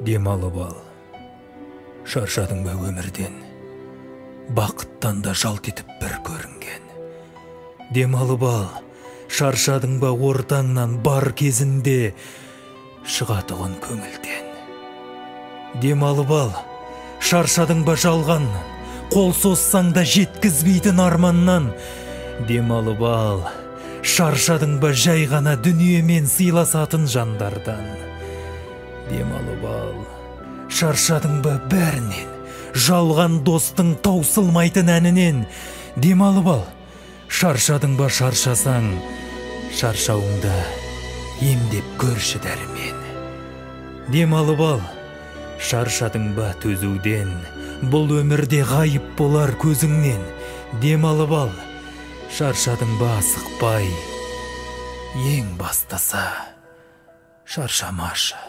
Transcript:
Демалып ал. Шаршадың ба өмірден? Бақыттан да жалт етіп бір көрінген. Демалып ал. Шаршадың ба ортаңнан бар кезінде шығатұғын көңілден. Демалып ал. Шаршадың ба жалғаннан? Қол созсаң да жеткізбейтін арманнан. Демалып ал. Шаршадың ба жай ғана дүниемен сыйласатын жандардан. Демалып ал. Шаршадың ба бәрінен, жалған достың таусылмайтын әнінен. Демалып ал. Шаршадың ба шаршасаң, шаршауыңды емдеп көрші дәрімен. Демалып ал. Шаршадың ба төзуден, бұл өмірде ғайып болар көзіңнен. Демалып ал. Шаршадың ба асықпай, ең бастаса шаршамашы.